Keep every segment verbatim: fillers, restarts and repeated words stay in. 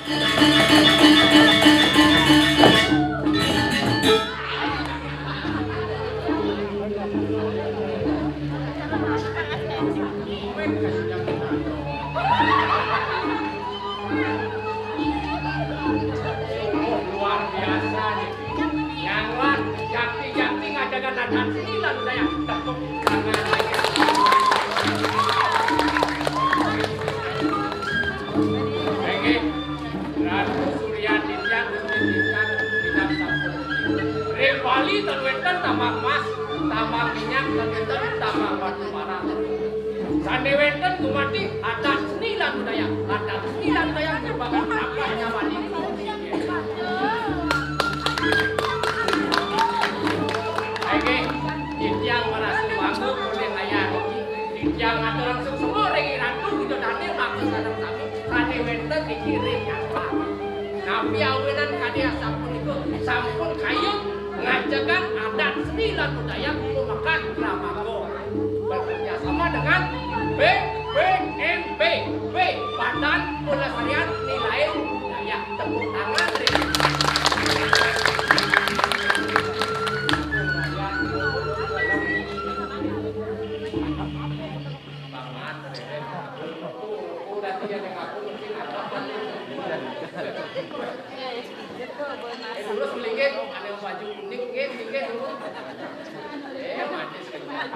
Luar biasa nih. Yang lan, jakti-jakti ngajaga adat seni lan budaya. Tepuk tangan lagi. Oke. Ratu Surya Nindya Gusti Tingkat Bintang Satu. Ring Bali ten wénten tambang emas, tambang minyak, ten wénten tambang batu bara. Sané wénten gumanti adat seni lan budaya. Adat seni lan budaya merupakan apa nyawa. Inggih, titiang marasa bangga olih layar niki. Titiang ngaturang suksma ring Ratu Widodané mangda sareng sami sané wénten niki ring nyangkla. Napi awinan kadi asapunika sampun kayun ngajegang adat seni lan budaya pamekas Drama Gor. Bekerja sama dengan B P M B, Badan Pelestarian Nilai Budaya. Tepuk tangan, Rin. Udah dia yang aku mungkin ada. Eh, dulu selingkit, ada yang baju kuning, nggih, nggih, dulu. Eh, mati sekejap.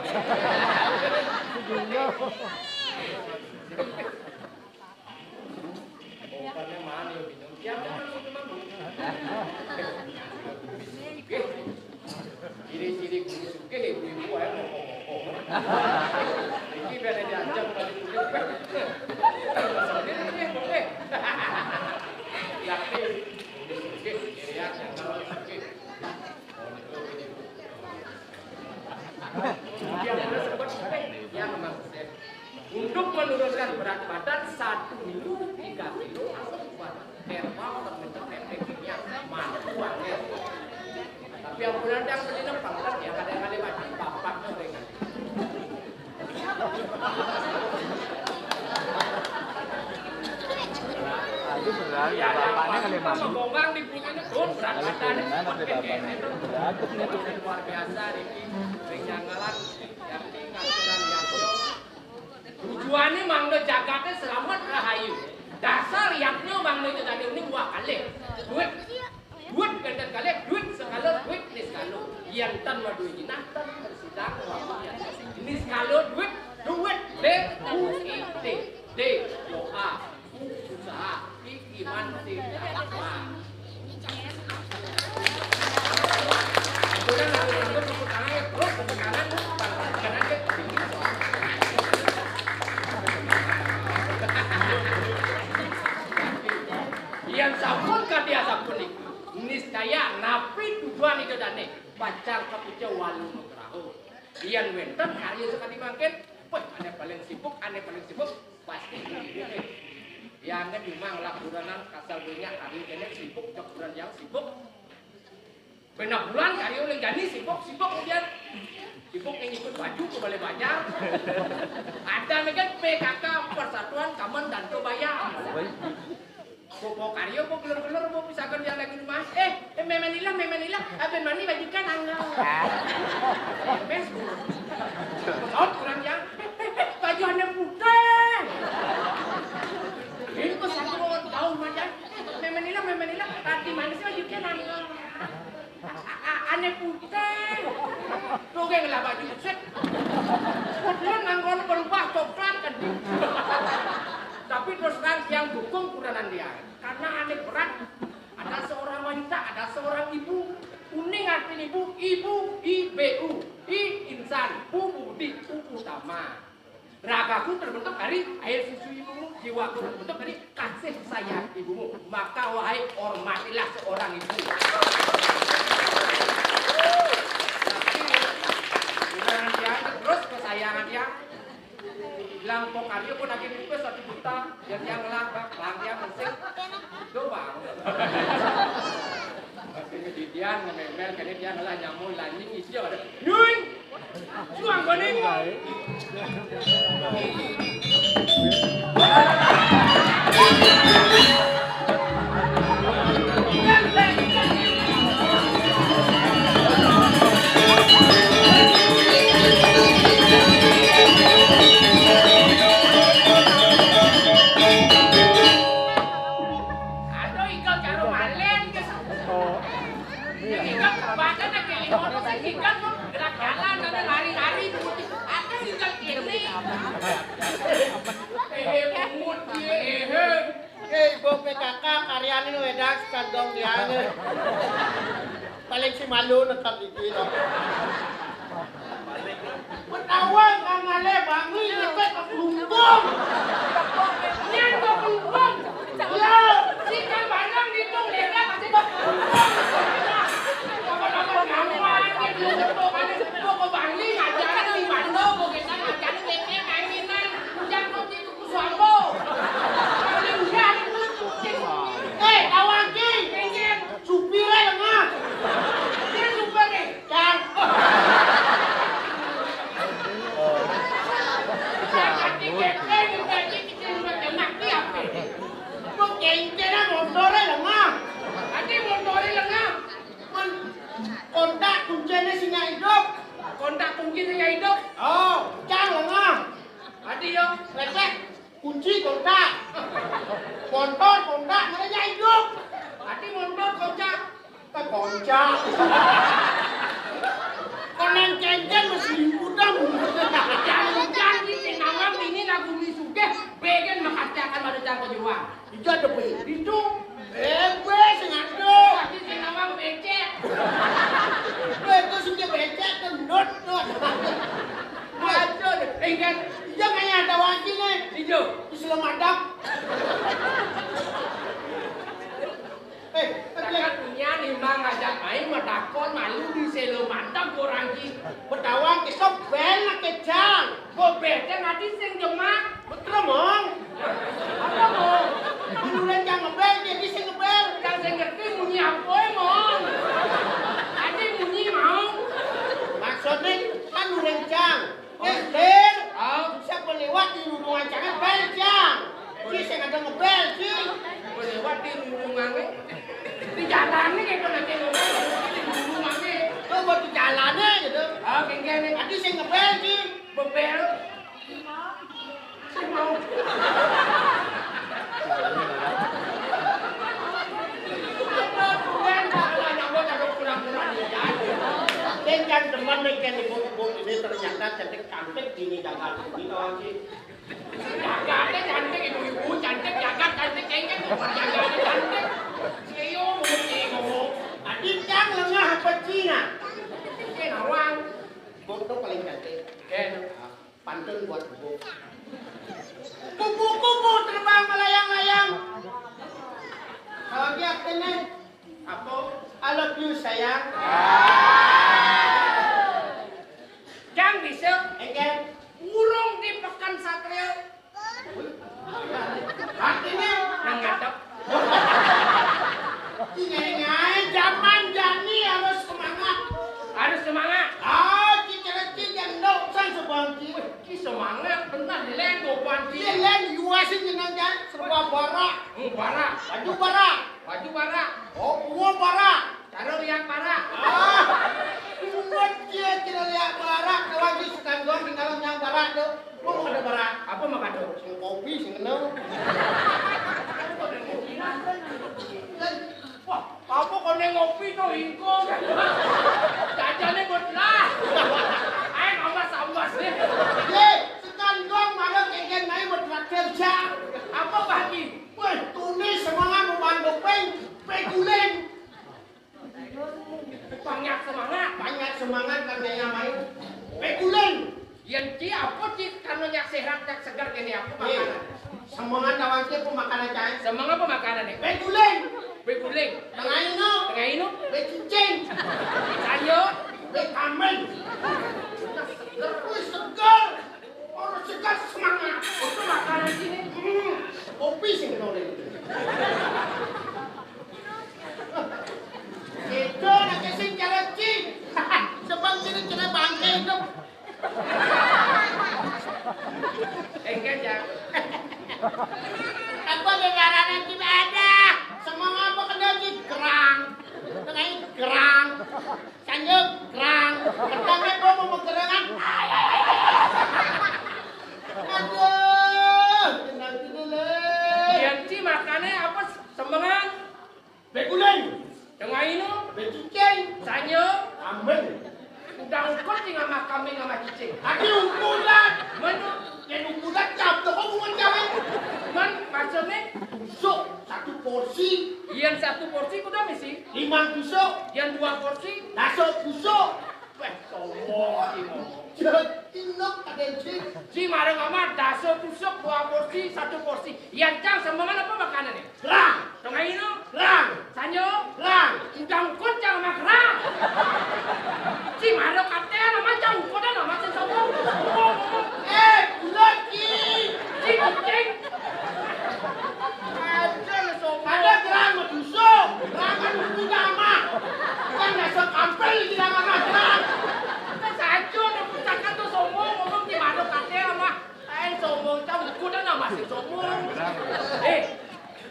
Bukannya mana ya, bingung. Ya, udah, udah, udah, udah. Ciri-ciri guru sugih, ibu-ibu ae ngomong-ngomong. Iki ben diajak lagi. Sendiri nih, boleh. Yakin guru sugih, ya, jangan sugih. Yang mana sempat sugih? Yang maksudnya. Untuk menurunkan berat badan satu kilo, tiga kilo, atau empat herbal, temen-temen, bikinnya mampu banget. Tapi ampunan yang beli nempang kan ya, kadang-kadang mati bapak tuh dengan. Aduh, benar, ya, bapaknya kali mati. Ngomong di bumi ini, oh, berat badan. Benar, ada bapaknya. Berat. Luar biasa, Riki. Ring Janggalan, yang tinggal kurang diatur. Tujuané mangda jagaté slamet rahayu. Dasar yadnya mangda jagaté uning wah kalih. Duit, duit kénten kalih, duit sekala, duit niskala. Yén tan madué jinah, tan tersidang wah niskala duit, duit, D U I T, D doa, U usaha, I iman, T takwa. Yén sampun kadi asapunika, niscaya napi tujuan Ida dané pacang kapica walu nugraha. Yén wénten karya sakadi mangkin, wéh, ané paling sibuk, ané paling sibuk, pasti. Yang ngenyumang lah buronan kasal banyak karya kéné sibuk, cok buronan yang sibuk. Benah bulan karya uling jani sibuk, sibuk kemudian sibuk yang ikut baju ke balai banjar. Ada lagi P K K, Persatuan Kamen Danto Bayar. Bo, bo karya, bo gelur-gelur, bo misalkan yang lagi rumah, eh, eh, mémén ilang, mémén ilang, abén mani bajikan angga. Mes, saut kurang yang, eh, eh, eh, baju ané putih. Ini kok satu orang tahu macam, mémén ilang, mémén ilang, tadi mana sih bajikan angga. A-, a-, ané putih. Tuh, gé ngelah baju, set. Putih nanggon berubah coklat kan. Tapi terus terang yang dukung kudanan dia. Karena ané berat. Ada seorang wanita, ada seorang ibu. Uning artiné ibu, ibu, I B U. I insan, U budi, U utama. Ragaku terbentuk dari air susu ibumu, jiwaku terbentuk dari kasih sayang ibumu. Maka wahai, hormatilah seorang ibu. Tapi, bukan dia terus kesayangan dia. Bilang pok karya pun lagi nipu satu juta, jadi yang ngelah, bang, bang, dia mesti. Itu, bang. Tapi dia ngememel, kali dia ngelah nyamuk, lanying, isi ada. Nyuy! Suang kuning. Kakak karyané wédang sekandong diangé. Paling si malu nekap iki to. Ketahuan kangalé bangi nyepet ke kelumpung. Nyén ke kelumpung. Ya, si kan barang ditung leda masih ke kelumpung. Apa-apa nyaman gitu, tuh kan, tuh ke Bangli ngajarin di Bandung, gue kita ngajarin lele kangenan. Jangan kau gitu. Suambo. Paling udah itu kucing. Eh, tawang ki. Kenceng. Supiré lengah. Dia supiré. Cang. Kaki kenceng, kaki kenceng, kaki mati apa? Kok kenceng, motoré lengah. Tadi motoré lengah. Men, kontak kunciné sing nggak hidup. Kontak kunci sing nggak hidup. Oh, cang lengah. Tadi yo. Lecek. Kunci kontak. Motor kontak, mana nya hidup. Tadi motor kontak. Eh, kontak. Koneng kenceng masih liputan. Jangan-jangan di sing nawang ini lagu mi sugih, begen makasih akan pada cang kejuang. Itu ada pe. Itu. Eh, gue sing ado. Tadi sing nawang becek. Gue itu sing becek kendut tuh. Aduh, eh, kan. Iya, kayak ada wajib nih. Ijo. Islam adab. Eh, Kakak punya nih, Bang, ngajak main, matakon, malu di selo mantap orang ki. Betawa, kita bel nak kejang. Kok beda ngadi sing jemak? Betul, Mong. Apa, Mong? Dulu yang ngebel, jadi sing ngebel. Kan sing ngerti munyi apa, Mong? Tadi munyi mau. Maksudnya, kan urang cang. Eh, Lir. Ah. Siapa lewat di rumah cang, bel, cang. Ci, sing ada ngebel, ci. Siapa lewat di rumah, eh? Di jalan nih, kayak pernah kayak ngomong, di rumah, eh. Lo buat di jalan, eh, gitu. Ah, kayak gini. Tadi sing ngebel, ci. Bebel. Sing kan demen nih kan ibu-ibu ini ternyata cantik-cantik gini jaga gini kawan sih. Jaga deh cantik ibu-ibu cantik jaga cantik kayaknya tuh jaga cantik. Ayo mau mau. Tadi kan lengah apa Cina? Ini nawang. Foto paling cantik. Oke. Pantun buat Ibu. Kupu-kupu terbang melayang-layang. Kalau dia kena apa? I love you, sayang. Jang bisa. Engke. Burung di pekan satria. Artinya nang ngadep. Ngai-ngai zaman jani harus semangat. Harus semangat. Ah, cicil-cicil yang dok sang sebangki. Ki semangat bener dilego panci. Dileng yuasin jeneng kan serba barak. Hmm, barak. Baju barak. Baju barak. Oh, gua barak. Karo lihat barak. Ah, buat dia tidak lihat barak. Kalau di sekarang gua tinggal yang barak tuh. Gua mau ada barak. Apa mau kado? Sing kopi, sing kenal. Wah, apa kau neng ngopi tuh ingkung? Jajannya buat lah. Ayo nambah sambas nih. Ye, sekarang gua malah kengken main buat traktir jam. Apa bagi? Weh, tunis semangat mau bantu peng, peng guling. Banyak semangat. Banyak semangat kan kaya main. Peng guling. Yén ci apa ci kanu nyak séhat nyak seger kéné apa makanan? Semengan lawan ci apa makanan cai? Semeng apa makanan nih? Bé guling. Bé guling. Tengah ino. Tengah ino. Bé cicing. Sanyo. Bé kamen. Seger. Wih seger. Orang seger semangat. Itu makanan sini. Hmm. Kopi sing nolé. Itu nak sing jalan ci. Sebab sini kena bangke itu. Engke, Jang. Apa gegaranan kita ada? Semua apa kena di gerang? Tengah gerang. Sanjung gerang. Pertama gua mau gerangan. Aduh, tenang dulu, Le. Yén ci makané apa semengan? Bé guling. Tengah ino. Bé cicing. Sanyo. Kambing. Udah ukur sing sama kambing sama cicing. Tadi ukuran. Mana? Yang ukuran jam tuh kok bukan jalan. Man, maksudnya? Busuk. Satu Porsi. Yén satu porsi kudu misi. Limang tusuk. Yén dua porsi. Dasa tusuk. Wéh, sombong iki ngomong. Jek, inok kadén, Ci. Ci marang Amah dasa tusuk, dua porsi, satu porsi. Yén cang sembangan apa makanané? Gerang. Tengah ino? Gerang. Sanyo? Gerang. Udang ukut cang Amah gerang. Ci marang katéan Amah cang ukutan Amah sing sombong. Ngomong, ngomong. Eh, bulat, Ci. Ci kucing. Aja lu sombong. Ada gerang mah busuk. Gerang kan punya Amah. Kan dasar kampel di dalam Amah gerang. Kita saja udah pucakan tuh sombong, ngomong di mana katéan Amah. Eh, sombong, cang ukutan Amah sing sombong. Eh,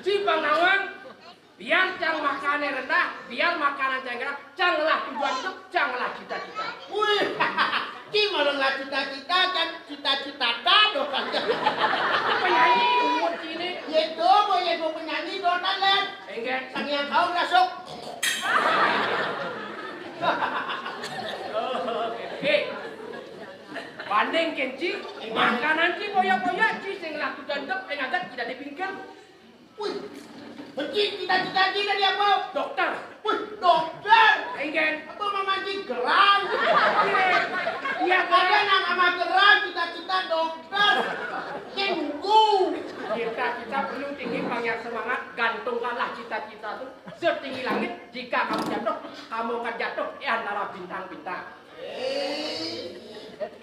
Ci Bang Nawang, biar cang makannya rendah, biar makanan cang rendah, cang lah tujuan hidup, cang lah cita-cita. Wih, Ci malah lah cita-cita, kan cita-cita ta doh kan. Penyanyi umur sini. Yé do, boh, yé do penyanyi, do talent. Enggak. Sang yang kau rasuk. Eh, banding kén Ci, makanan Ci boya-boya, Ci sing laku dandep, engagat tidak dipingkir. Wih, benci cita-cita Ci tadi apa? Dokter. Wih, dokter. Enggak. Apa mama Ci gerang? Iya, ada nang ama gerang, cita-cita dokter. Ci nunggu. Kita, kita perlu tinggi banyak semangat, gantungkanlah cita-cita tuh setinggi langit. Jika kamu jatuh, kamu akan jatuh di antara bintang-bintang. Eh,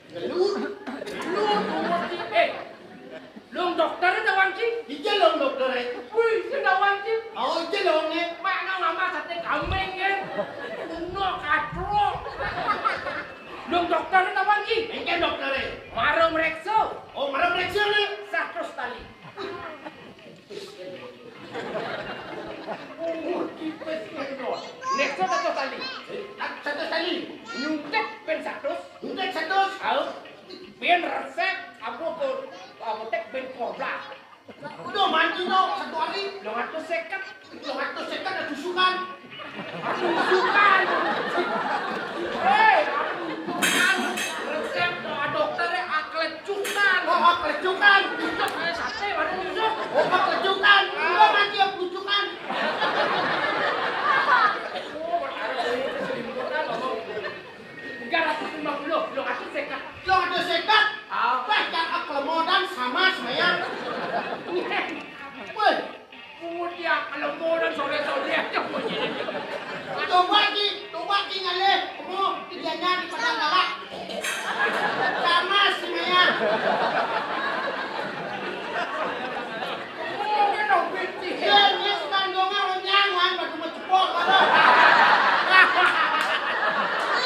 gelut, gelut, umur Ci. Eh, lung dokter tawang Ci? Ija lung dokter. Wih, sing tawang Ci. Oh, ija lung né. Mak nang ama saté kambing kan. Kuno katrok. Lung dokter tawang Ci? Engké dokter. Mara mreksa. Oh, mara mreksa né. Satus tali. Umur tipis kendor. Nek satus tali. Satus tali. Nyuntik pén satus. Nyuntik satus. Au. Pén resep apa ke apotek pén kobra. Udah mandi no satu hari. Dua ratus seket. Dua ratus seket ada tusukan. Tusukan. Hei, tusukan. Resep doa dokter ya, aklecukan. Oh, aklecukan. Itu kayak sate, mana tusuk? Oh, aklecukan. Udah mandi ya, tusukan. Oh, berharap ini keselimputan, ngomong. Tiga ratus lima puluh, dua ratus seket. Dua ratus seket? Ah. Wah, cakep kelemodan sama semuanya. Woi. Pungut dia kelemodan sore-sore aja punyi. Coba ki, coba ki ngalih. Kamu kerjanya di Padang Galak. Sama semuanya. Pungut dong, piti. Iya, dia suka ngomong, ngomong, ngomong,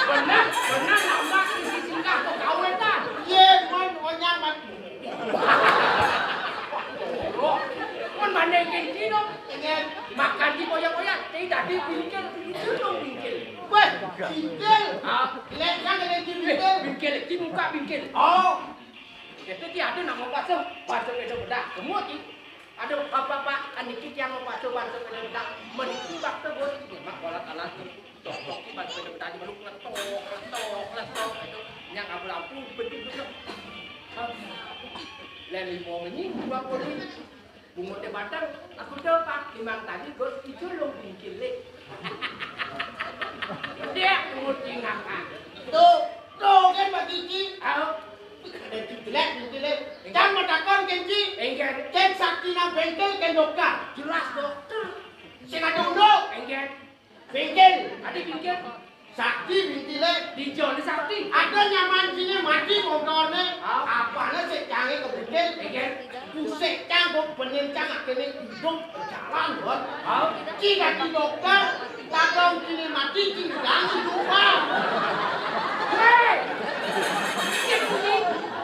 Bener, bener, lambak isi singgah kok kawetan. Yé, mon onyang man. Mon mandengin dino. Ingin. Makan di koyak-koyak, tidak di bingkil, itu dong bingkil. Weh, bingkil. Ah. Lek kan ada di bingkil. Bingkil, di muka bingkil. Oh. Itu ti ada nama pasang, pasang itu bedak. Semua ti. Aduh, bapak-bapak, kan niki tiang mau pacu bantu bedak. Meniki waktu bos, ini mak bola kalah tu. Tok-tok ki bantu bedak di beluk letok, letok, letok. Itu yang abu lampu betul betul. Leli mau menyi dua puluh. Bungut di batang, aku tahu pak, limang tadi bos itu long bingkil lek. Dia bungut tinggal kan. Tuh, tuh kan Pak Kiki. Au. Ada jelek gitu lek. Kan mau takon kan Ci? Enggak. Kan sakti nang bengkel kan dokter. Jelas dokter. Sing ada unduk. Enggak. Bengkel. Ada bengkel. Sakti bengkel lek. Di Joni Sakti. Ada nyaman sini mati motornya. Ah. Apanya sih canggih ke bengkel? Enggak. Pusek cang, kok bener cang, akhirnya hidup berjalan, Bos. Hah? Ci ganti dokter, kadang kini mati, ci ganti lupa. Hei!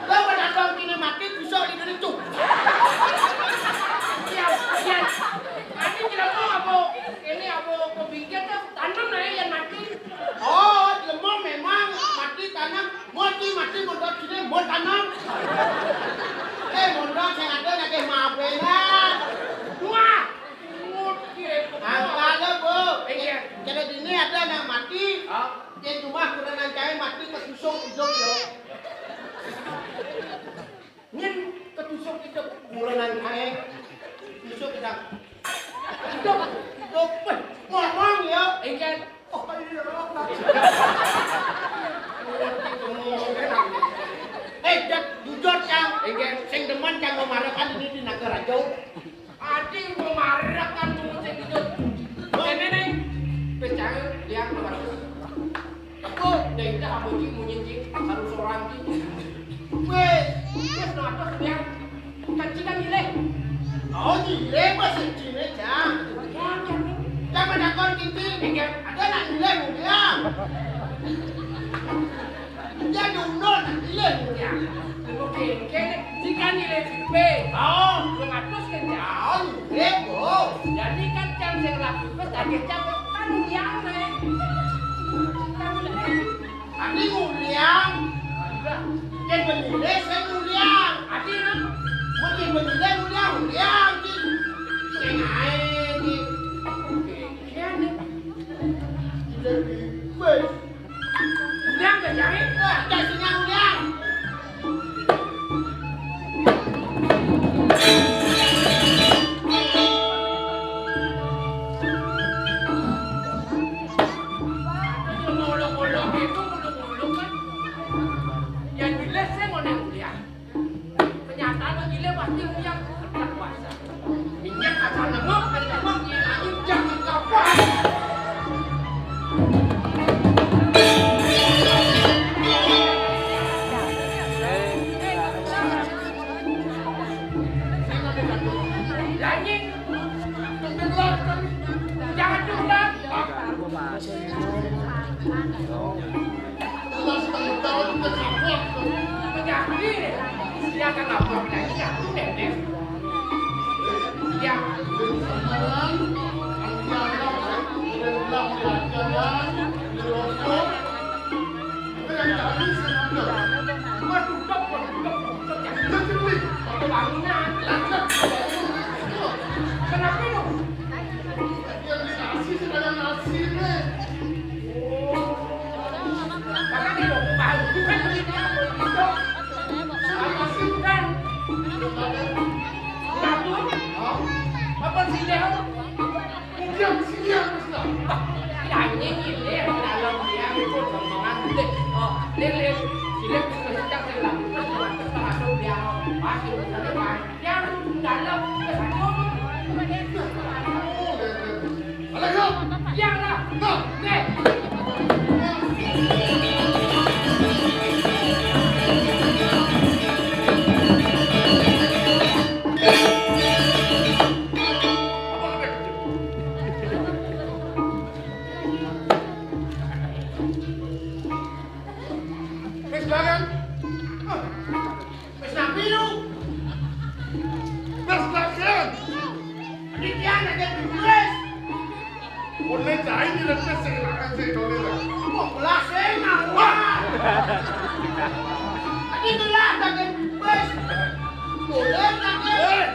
Lo kadang kini mati, bisa di itu. Ya, ya. Ini jelema apa? Ini apa, apa bingkit, tanam aja yang mati. Oh, jelema memang mati tanam. Mati, mati, mati, sini, mau tanam. Eh, mondok sing ada nak mabengan. Wah, mati. Angkala, Bu. Iya. Kira dini ada nak mati. Hah? Di rumah kurang cahaya mati kesusung hidup yo. Nyen ketusuk itu buronan kaé. Tusuk kita. Eh, Jang, jujur, Jang. Inggih. Sing demen, Jang, mamarekan ini di Nagaraja. Adi mamarekan, pungut sing jujur. Kéné né, percaya dia harus. Aku, dia itu aboji munyi, Jing, harus orang, Jing. Wéh, wis natos, Jang. Kan Jing kan nyilih. Oh, nyilih, Mas, Jing, Jang. Ya, Jang. Jang, menakon, Jing. Inggih. Ada nak nyilih, Jang. Dia dulu nak nyilih, Jang. Oke, oke. Jing kan nyilih B. Oh. Lu ngatus kan, Jang? Oh, nyilih, Bos. Jadi kan, Jang, sing rapi, Bos, tadi, Jang, kan Jang, né. Kan nyilih. Adi nguliang. Lah, yén benyilih sing nguliang. Adi, nah. Mun sing benyilih nguliang, nguliang, Cing. Sing aé, Cing. Oké, oké, nih. Sing bibis. Nguliang, Bang Jami? Wah, dah sing nguliang. Ngolok-ngolok itu, ngolok-ngolok kan. Yang jelas saya mau nang kuliah. Kenyataan yang jelas pasti yang tak kuasa. Minyak asal nengok, nengok, nengok, jangan kapan. Jangan. Jangan curhat. Jelas tahu-tahu kita kapok. Menjadi. Dia akan lapor lagi, ya, udah deh. Ya. Samaran, Antiara, udah bilang diajar, di rokok. Itu yang tadi saya ambil. Waduh, dok, waduh, dok, waduh, dok, ya. Itu sih, Bli. Waktu bangunan. Lah, lah. Kenapa lu? Yang dikasih sih kagak ngasih nih. Makanya mau tahu, bukan begitu, apa begitu? Apa sih? Kan? Satu? Hah? Apa sih, Del? Yang sini yang besar. Yang ini, Del, dalam dia itu rombongan, Del. Oh, Del, Del. Sini, kita sedang dalam. Terus, terus, terus, dia, oh, pasti, pasti, pasti. Yang dalam ke sana. Alah, ya. Yang lah. Nah. Nih. Wis lah kan? Wis napi lu? Wis lah kan? Iki ana dek wis. Oleh cai di lepas sing makan sing dole lah. Wong belas sing mau. Wah. Iki gelah tak wis. Boleh tak? Eh,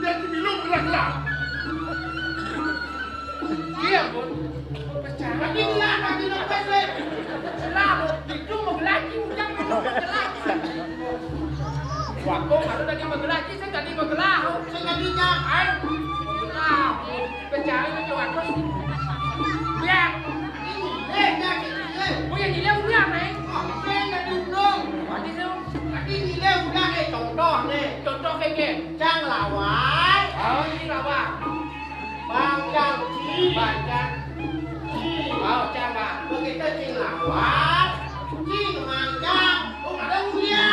dia di minum gerak lah. Iya, Bun. Pecah. Tapi lah, tapi lepas, Bun. Lah, itu mau gelaki, ujang mau gelaki. Waktu baru tadi mau gelaki, saya tadi mau gelah. Saya tadi jangan. Gelah. Pecah itu waktu. Ya. Ini, eh, jangan, eh. Oh, yang gila udah, Neng. Saya tadi undang. Tadi saya. Tadi gila udah, eh, contoh, nih. Contoh kayak gini. Cang lawai. Ah, ini lawai. Bang Cang Ci. Bang Cang Ci. Oh, Cang, Bang. Begitu Cing lawat, Cing mangkang, oh, ada mulia.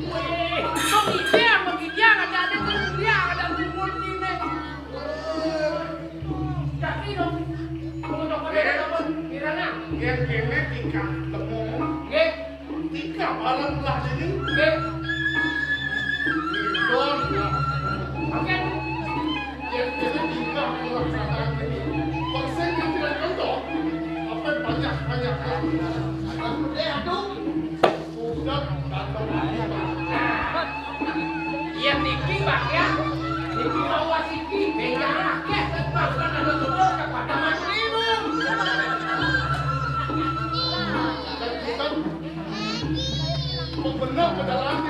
Wih, kok gitu ya, begitu ya, ada, ada mulia, ada kumpul sini. Jadi dong, kalau dong pada dapat, kirana. Yang kene tingkah lemu. Nggih. Tingkah barang belah sini. Nggih. Don, ya. Oke. Yang kene tingkah pelaksanaan ini. Persen yang tidak contoh. Apa banyak-banyak. Ada gede, aduh. Sudah datang lagi, Pak. Iya, niki, Pak, ya. Niki lawas iki, beda akeh, Pak, kan ada tutup, Pak, ada mati, Bu. Dan bukan pembenar kendaraan di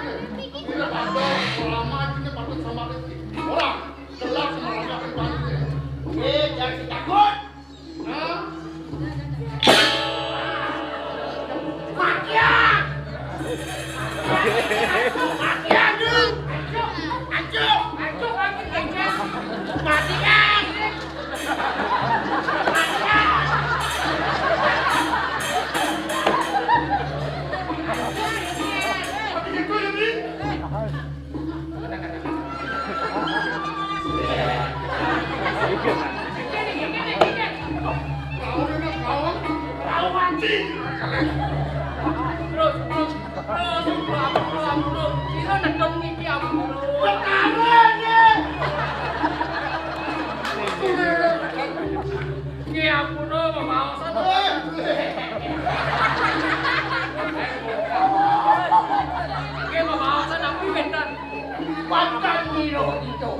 Terus, terus, terus, ampun, ampun, ampun. Sira nedon niki, ampun. Perkara ini. Nggih, ampun, mamaosan. Nggih, mamaosan, ampun, pinten. Pantang nira itu.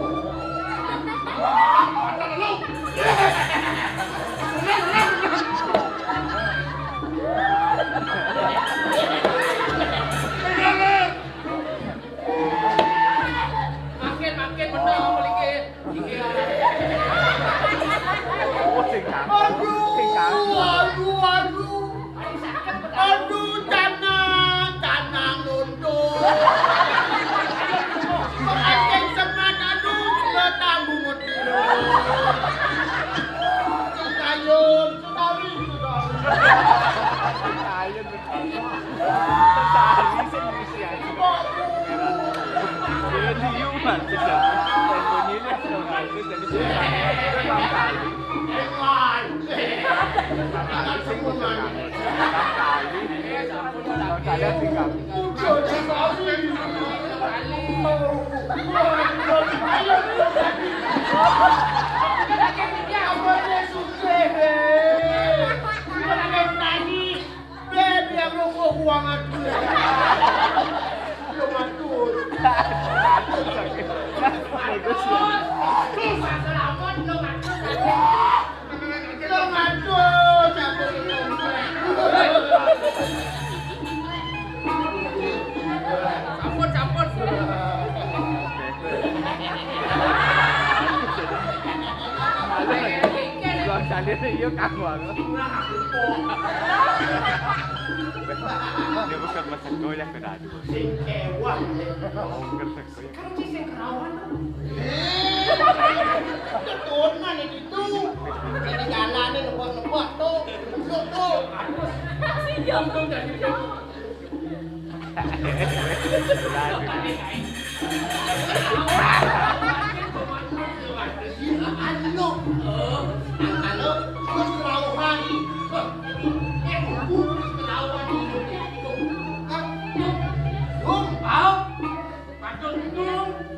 Makin, makin bener mriki. Aduh, aduh, aduh. Aduh, tanah, tanah nunduk. Pengantin seman, aduh, sudah tamu mutino. Sekayun, sekali, sekali. Sekayun. Tali sing ngisi ae. Jadi human sih, ya. Yang bunyi ini sudah bagus, jadi dia pakai. Itu Bang Tali. Bang Tali sing ngisi ae. Bang Tali. Bang Tali sing nggak. Baby, aku kok uang aku. Lo matur. Bagus ya. Selamat, lo matur. Lo matur, siapa lo? Sampun, sampun. Gua sadar iya, Kang, wae. Dia bukan masak goyang, kena aduh. Sing kewah. Oh, bukan masak goyang. Kan sing kerawan. Eh, keturunan itu. Jadi jalanin nebak-nebak tuh. Tuh, tuh. Masih jam tuh dari jam.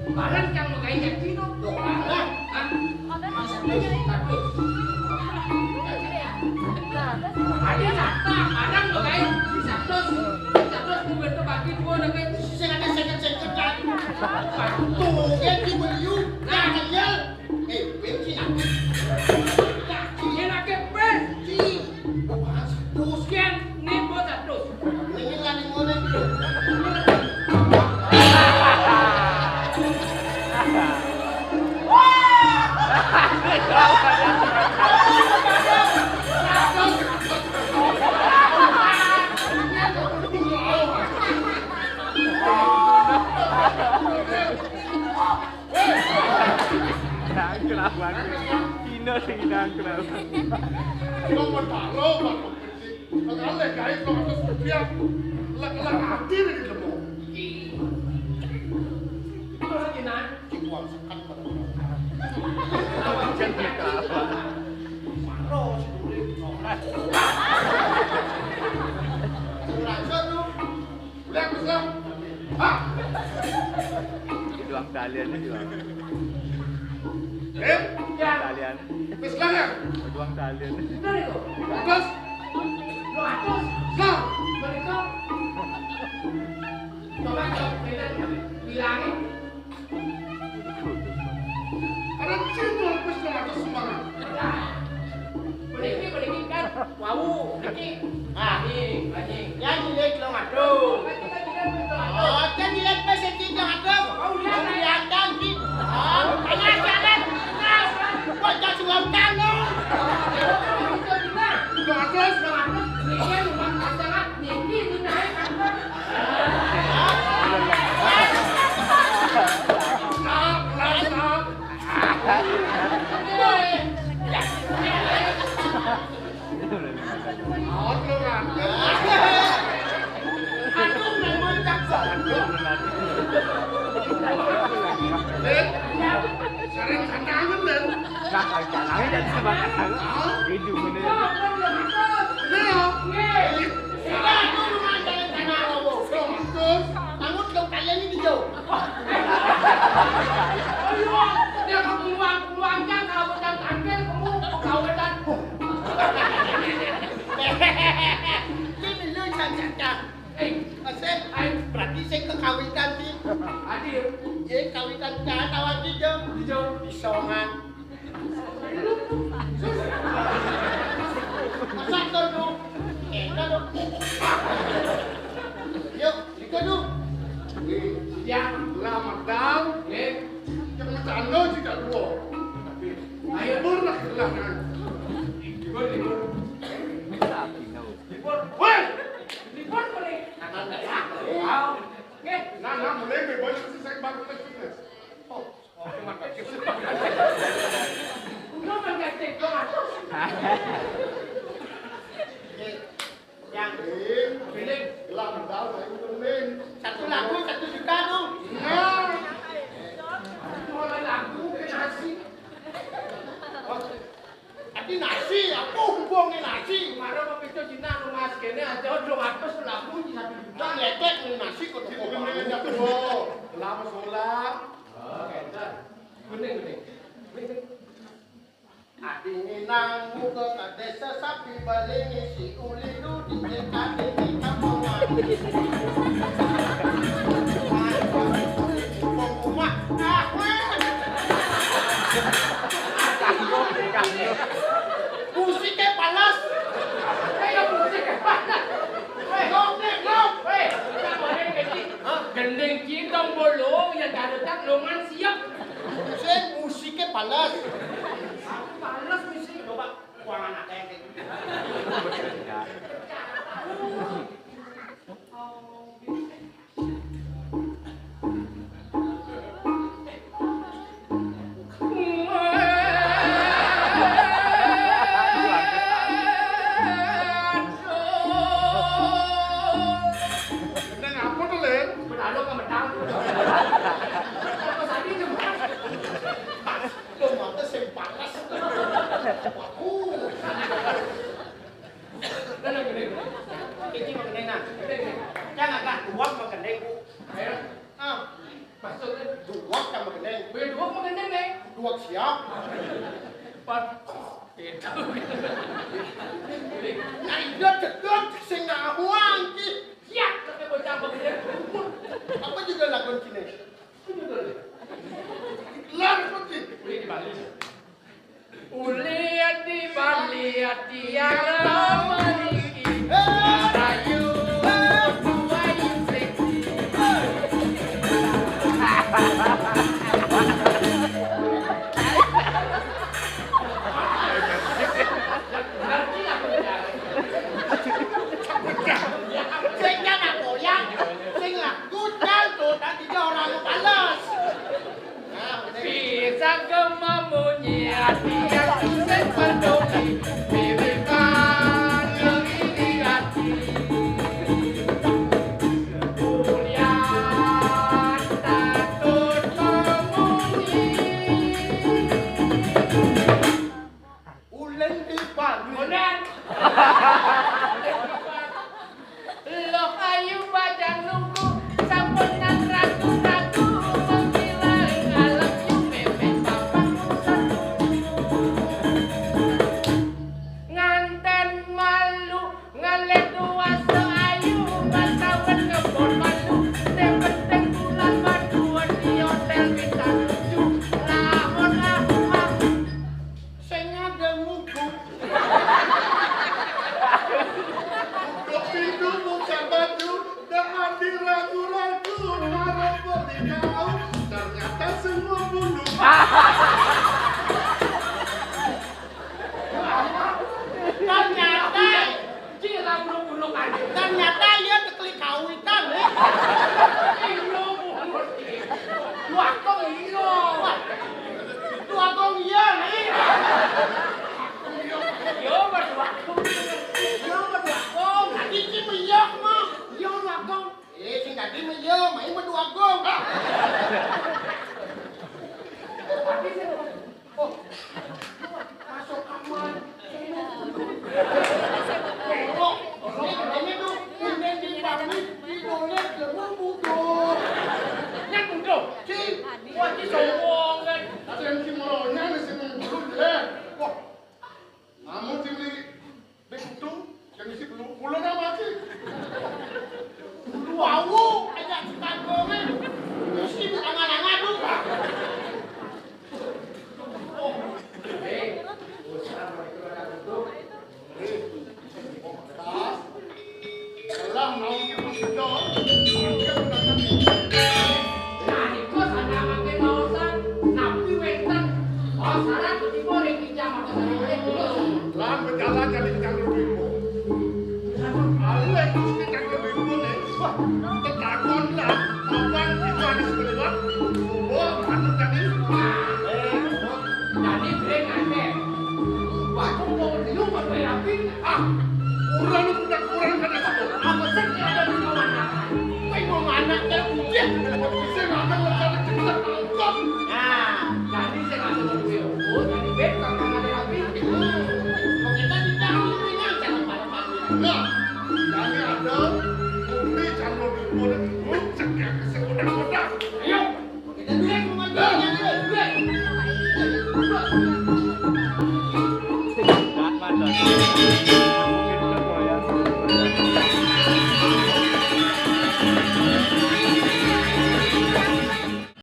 Barang kang megai janji to. Loh, barang. Hah? Mas Agus, Agus. Ade sata, barang megai si satus. Si satus ku beto bagi dua nang kae. Sing ade seket-seket kan. Tuh, kan di beliau. Nah, kenyal. Eh, bensin aku. Nah, yen akeh bensin. Wah, satus. Yen nembo satus. Ini kan yang mana itu? Nangkral aku. Dino sing nangkral. Wong medal, Pak. Sekali gaib dua ratus rupiah. Lek-lek ati iki lemu. Iki. Terus iki nang. Iki uang sekat, Pak. Maro, sepuluh ribu. Kurang satu. Udah, Mas, lah. Hah? Itu uang talian itu, Bang. Eh? Talian. Wis lah, ya? Itu uang talian. Bener itu? Terus? Lo atus? Lah. Mereka. Coba, coba, bilangin. Ada cinta lepas dari atas semangat. Beriki, beriki kan. Wau, beriki. Ah. Anjing, anjing. Yang jelek lo ngadu. Oh, kan jelek pas yang cinta ngadu. Oh, iya, kelihatan sih. Oh, tengah jalan. Kok jauh sulam kamu? Lo atas. Ini rumah pasangan. Niki, ini naik apa? Sering tantangan, Lin. Nah, jangan jadi semangat. Hah? Hidup ini. Ini ya? Nah, itu rumah jalan tanah, Robo. Terus? Kamu belum kalian ini, Jo. Ayo, dia kamu luang, luangkan kalau macam tangkil, kamu kawetan. Ini lu jangan-jangan. Eh, Asik, ai, berarti saya kekawitan nih. Adil. Iya, kawitan jangan tawa di jam. Di jam. Di songan. Masa tuh, lu? Enak dong. Yuk, ikut dong. Wih, ya, selamat datang. Eh, jangan macam anu sih, Kak Luo. Tapi, ayo, libur lah, libur, kan. Libur, libur. Libur. Woi! Libur, boleh. Kata ndak ya? Wow. Nggih. Nah, nah, mulai bebas sih, saya baru ke sini. Oh, oh, terima kasih. Udah, Bang, ganti, Bang. Nggih. Yang Bing. Bing. Gelang medal saya Bing. Satu lagu satu juta tuh. Nah. Mulai lagu ke nasi. Oh. Tapi nasi, apa hubungnya nasi? Mara mau pintu Cina, lu Mas, kene aja udah ngatus lagu di satu juta. Ngetek nih nasi kok. Sing toko bener banget. Jatuh. Lama sekolah. Oh, kenter. Bener, bener. Ati nginang muka kadesa sapi balingi si uli lu di tekane di kampungan. Rumah. Ah, weh. Musiknya panas. Ayo, musiknya panas. Weh, ngok, nih, ngok. Weh, kita boleh ganti. Hah? Gending cindong bolong yang darutan longan siap. Sing musiknya panas. Panas musik. Coba, kuangan akeh. Nang apa to, Lin? Menalo ke medang. Apa tadi, Jembang? Lho, mate sing panas. Aku. Tenang, gini. Iki mengenai nah. Kan agak duwak mengenai, Bu. Ayo. Ah. Maksudnya? Duwak kan mengenai. Weh, duwak mengenai, nih. Duwak siap. Pat. Itu. Nah, iya, dedot sing ngahuang iki. Siap, tapi bocah mengenai. Apa juga lagu sini? Lar putih. Uli di Bali. Uli di Bali, ati yang lama niki. Rayu, tuai, seksi. Sing jangan goyang, sing lagu jangan tuh, tadi dia orang balas. Bisa gemamunyi hati yang sing peduli, pilih bang, pilih Lan bejalan jadi Candra Dwipa. Alih Gusti Candra Dwipa né, wah, tetakon lah, kapan kita harus berlewat? Wah, manut jadi. Eh, jadi dia ngajak. Waktu mau liu, mau rapi. Ah, kurang, udah kurang kan, apa sih yang ada di rumah anak? Kau mau anak, kalau hujan, bisa nggak ada, nggak ada cerita, nonton. Nah, jadi saya nggak tahu dulu. Oh, jadi beb, kakak ada rapi. Kita tidak mau ringan, jangan pada pagi. Nah, jadi ada, Putri Candra Dwipa dan